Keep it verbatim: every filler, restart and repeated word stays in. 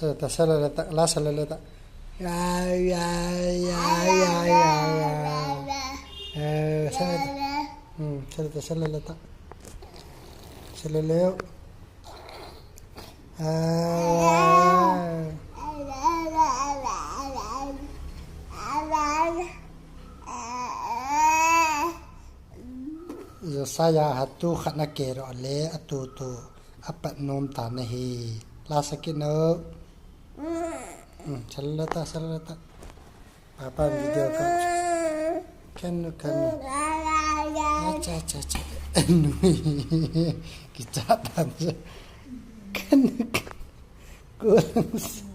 Ta, ta, sa le le ta, la sa le le ta. Ya, ya, ya, ya, ya, ya. Eh, sa le ta. Hmm, sa le ta, sa le le ta. Sa le le. Ah. Josiah ha tu khat na keh ro le, a tu tu a pat nom ta na hi. La sa kit no. Hmm, sa le le ta, sa le le ta. Papa video ka. Kanu, kanu. Acha, acha, acha. Anu. Kicha tan. Kanu, kanu. Kulang.